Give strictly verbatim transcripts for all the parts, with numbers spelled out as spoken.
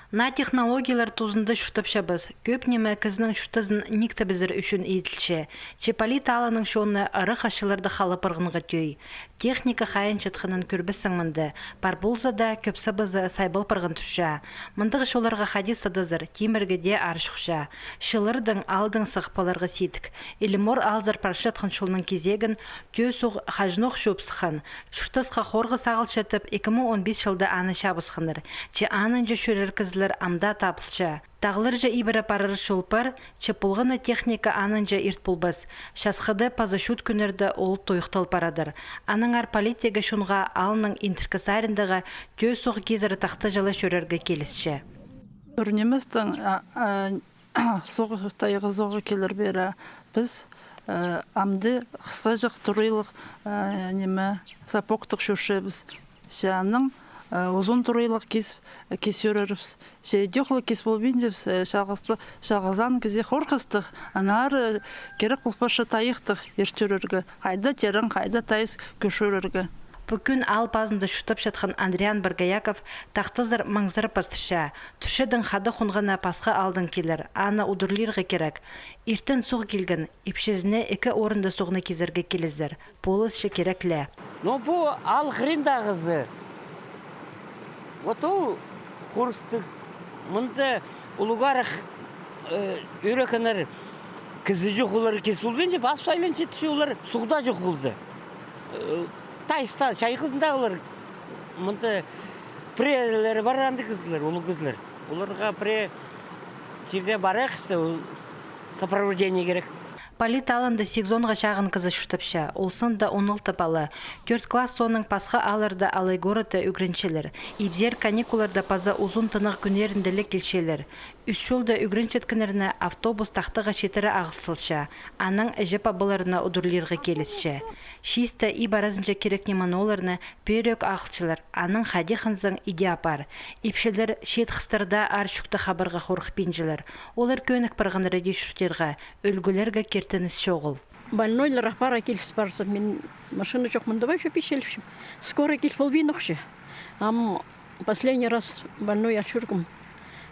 Наа технологиялар тузында чуртапчабыс. Кӧп ниме кізінің чуртазын нигдебезер ӱчӱн иділче. Че Пали таалының чоны ырах ачыларда халып парғанға тӧӧй. Техника хайынчатханын кӧрбессің мында. Пар полза даа, кӧп сабазы сайбал парған турча. Мындағ чолларға хайди садазар, тимірге дее аар чохча. Чыллардаң аалдаң сығып аларға сидік. Илимор аалзар парчатхан чолның кизегін тӧӧ суғ хаҷанох чуып сыххан. Чуртасха хорғыс ағылча тіп, ікі муң он пис чылда аны чабысханнар. Че анынҷа чӧрер кізілер ам даа табылча. Тағларҷа ибіре парар чол пар, че полған на техника анынҷа ирт полбас. Часхыда паза чут кӱннерде ол тойыхтал парадыр. Аннаңар Палитегі чонға аалның индіркі сариндағы тӧӧ суғ кизіре тахтаҷа ла чӧрерге килісче. Ӱр ниместең, а, а, суғ, тайығ суғ килер пеер, а піс, э, амды хысхаҷах турыйлығ, э, ниме, сапогтығ чӧрчебіс. Че аннаң, э, узун турыйлығ кис, кис чӧрербіс. Че идӧк ла кис полбинчабыс, э, чағызты, чағызаан кізее хорғыстығ, аннаңар, э, кирек пол парча тайыхтығ ир чӧрерге. Хайда терең, хайда тайыс кӧр чӧрерге. Пу кӱн аал пазында чуртапчатхан Андриан Боргояков тахтазар маңзырап пастырча. Турчадаң хада хонғаны пасха аалдаң килер, аны удурлирға кирек. Иртен суғ килген, ипчізіне ікі орында суғны кизерге килізер. Полысча кирек ле. Но пу аал хыриндағы кізі. Вот ол хорғыстығ. Мында улуғ арах, э, ӱрекеннер кізі чох, олар кис полбинча, пас айланча тіпче, олар суғда чох полза. Э, тайыста, чайғызында олар. Мында пірелері пар, андағ кізілер, улуғ кізілер. Оларға пірее чирде парарға, ол сопровождение кирек. Пали таалында сигізонға чағын кізі чуртапча, ол санда он алты пала. Тӧрт класс соонаң пасха аалларда алай городта ӱгренчелер. Ибзер каникулларда паза узун тынағ кӱннерінде ле килчелер. Ӱс чолда ӱгренчеткеннерні автобус тахтаға читіре ағыл салча, анаң іҷе-пабаларына удурлирға килісче. Чиисті иб аразынҷа кирек ниме-ноларны пеер ӧк ағылчалар, анаң хайди хынзаң иди апар. Ипчілер чиит хыстарда аар чӱкті хабарға хорыхпинчалар. Олар кӧнік парғаннар иди чуртирға, ӱлгӱлерге киртініс чоғыл. Больнойлар апарарға киліс парза, мин машина чох, мында вообще пичеліпчем. Скорый кил полбин ох чи. Ам последний раз больной ал чӧргем.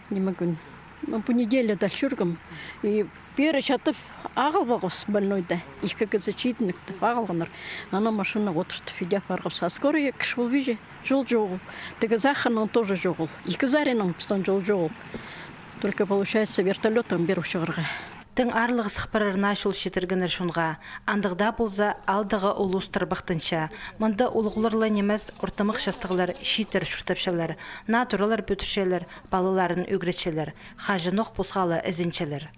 Ниме кӱн? Ну, понедельникте ал чӧргем. И пеер чатып ағыл парғабыс больнойда. Ікі кізі чиитінектеп ағылғаннар. Ана машина одыртып иди апарғабыс. А скорый кірче полбинча, чол чоғыл. Тігі сахарнаң тоже чоғыл. Ікі сариннаң пістің чол чоғыл. Только получается вертолёттаң пеер чығарға. Тың аарлығ сых парар наа чол читіргеннер чонға. Андағ даа полза, аалдағы улус тарбахтанча. Мында улуғлар ла нимес, ортымах частығлар чииттер чуртапчалар. Наа туралар пӱдірчелер, палаларын ӱгретчелер. Хаҷанох посхала ізенчелер.